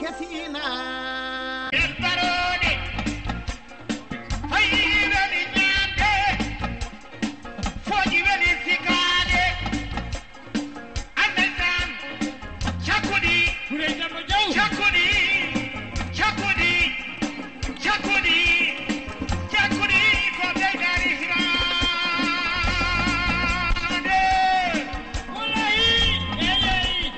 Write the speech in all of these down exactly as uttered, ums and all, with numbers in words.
Gasina. Ɓen barooɗe, fayii weli ñaamde, fooƴi weli sikaade. Annde tan, cakkuɗi, Burey Demba Jaw. Cakkuɗi, cakkuɗi, cakkuɗi, cakkuɗi ko ɓeydaari hiraande. Wallahi, eeyi, eeyi.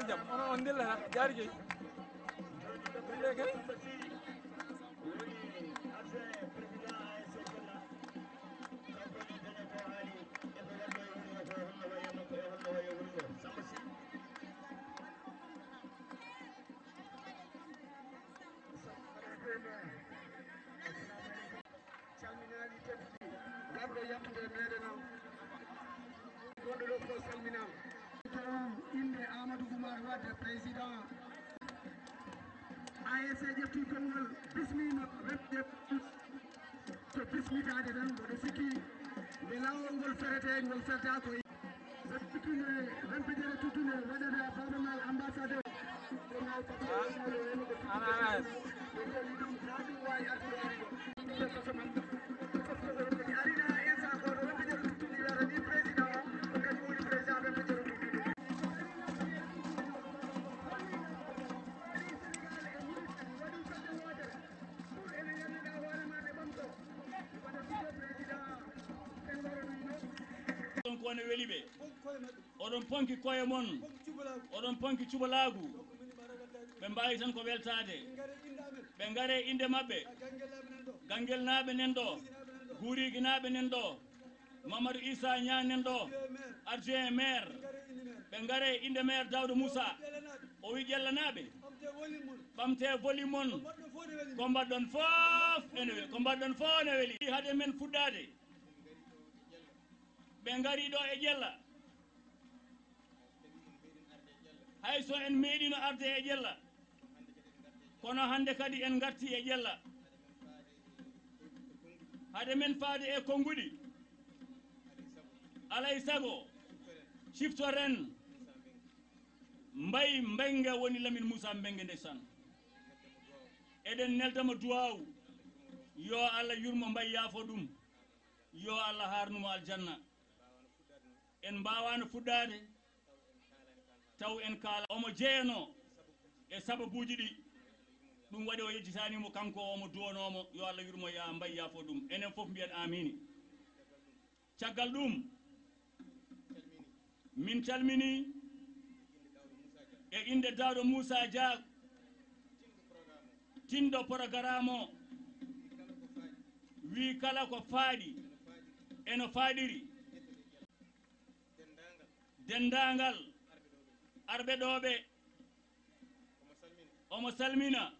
Jam, ono on ndilla tan, jaari jeyi. Ndille kay. Calminaali, tedduɗi, garɗo yettude meɗen o. Gonɗo ɗo fof salminaama. Innde Amadou Oumar Wade, président A S C ƴetti konngol, bismiima, rewɓe to bismitaade tan, mboɗo sikki nde laawol ngol ferete, ngol ferta ko e. Wempitinde, wempitinde tuttunde, waɗata Baaba Maal ambassadeur. Ana, ana. Ɗum ko ne weli ɓe. Oɗon ponki koye mon. Oɗon ponki cubalaagu. Ɓe mbaawi tan ko weltaade. Ɓe ngare innde maɓɓe. Ganngelnaaɓe nen ɗo. Guuriiginaaɓe nen ɗo. Mamadou Issa Niang nen ɗo. Adjoint maire. Ɓe ngare innde maire Daouda Moussa. O wi Ƴellanaaɓe. Ɓamte volume mon. Ko mbaɗɗon fof ene weli. Ko mbaɗɗon fof ene weli. Hade men fuɗɗaade. Ɓe ngari ɗo e Ƴella. Hay so en meeɗino arde e Ƴella, kono hannde kadi en ngarti e Ƴella. Hade men faade e konnguɗi, alay sago, ciftoren Mbay Mbengue woni Lamine Moussa Mbengue ndeysaan. Eɗen neldamo duwaaw, yo Allah yurmo Mbay, yaafo ɗum, yo Allah haarnumo aljanna. En mbaawaano fuɗɗaade taw en kaala. Omo jeyanoo e sababuuji ɗi. Ɗum waɗi o yejjitaani mo, kanko omo duwanoo mo, yo Allah yurmo, ya Mbay, yaafo ɗum. Enen fof mbiyen aamiin. Caggal ɗum, min calminii e innde Daouda Moussa Dia, tinɗo programme o, wii kala ko faaɗi, eno faaɗiri. Denndaangal arɓe ɗo ɓe, omo salmina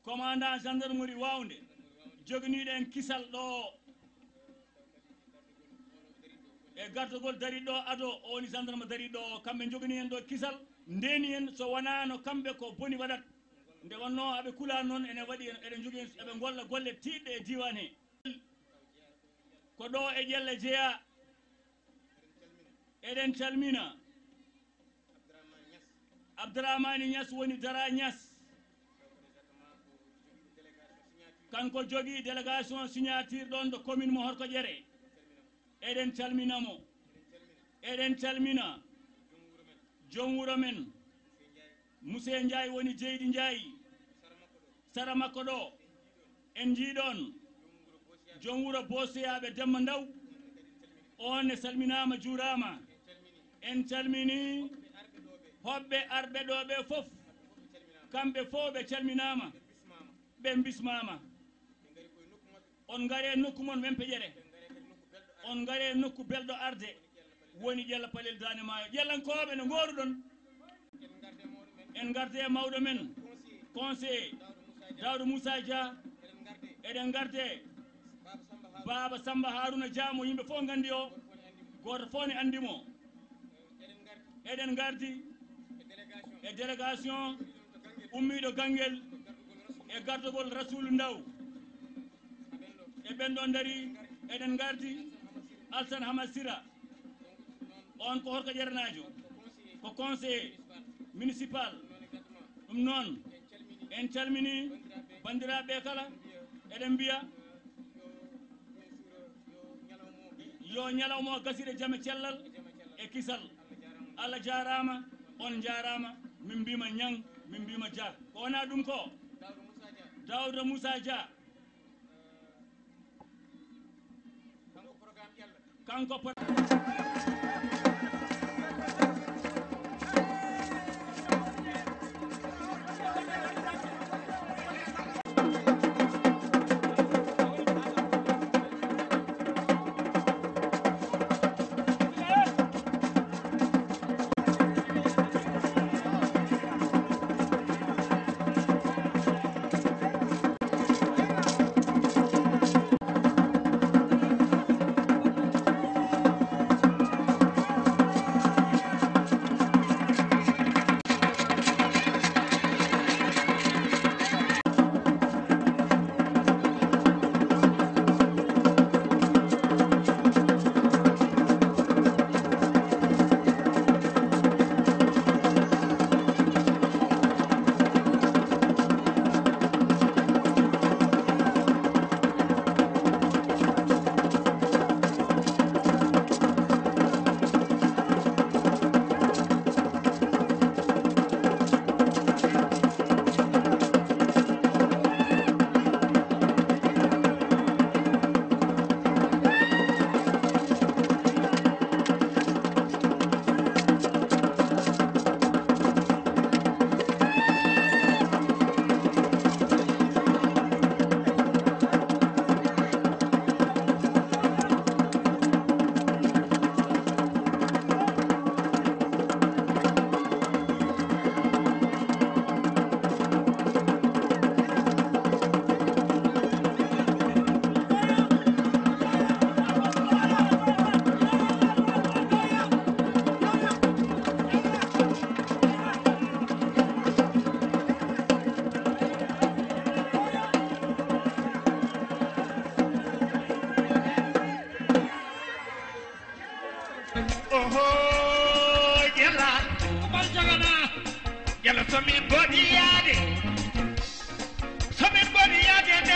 commandant gendarmerie Wawnde, joginiiɗo en kisal ɗo o. E gardagol dariiɗo o, ado o woni gendarme dariiɗo o, kamɓe njoganii en ɗo kisal, ndeeni en, so wonaano kamɓe ko boni waɗat. Nde wonnoo aɓe kulaani noon, ene waɗi en, eɗen njogii en, eɓe ngolla golle tiiɗɗe e diiwaan he. Ko ɗo e Ƴella jeyaa. Eɗen calmina Abdourahmane Niass woni Dara Niass. Kanko jogii délégation signature ɗoon ɗo commune mo Horkoƴere. Eɗen calmina mo. Eɗen calmina joom wuro men. Muse Ndiaye woni Jeydi Ndiaye. Sara makko ɗo, en njii ɗoon joom wuro Boosiyaaɓe Demba Ndaw. On ne salminaama, juuraama. En calminii hoɓɓe arɓe ɗo ɓe fof. Kamɓe fof ɓe calminaama, ɓe mbismaama. On ngare nokku mon Wempeƴere. On ngare nokku belɗo arde, woni Ƴella Palel Daande Maayo. Ƴellankooɓe no ngooruɗon? En ngarde e mawɗo men, conseiller Daouda Moussa Dia. Eɗen ngarde Baaba Samba Haruna Dia mo yimɓe fof nganndi o. Gooto fof ne anndi mo. Eɗen ngardi e délégation ummiiɗo Ganngel e gardogol Rasulu Ndaw. E ɓen ɗo ndari, eɗen ngardi Alsan Hamad Sira. On ko Horkoƴerenaajo, ko conseiller municipal. Ɗum noon, en calminii banndiraaɓe ɓe kala, eɗen mbiya yo ñalawma o gasire jam e cellal e kisal. Allah jaaraama, on njaaraama, min mbiima Ñaŋ, min mbiima Dia. Ko wonaa ɗum ko Daouda Moussa Dia. Kanko pro-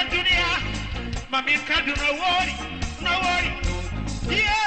Duniya, mamin kadu no wori, no wori. Iyo,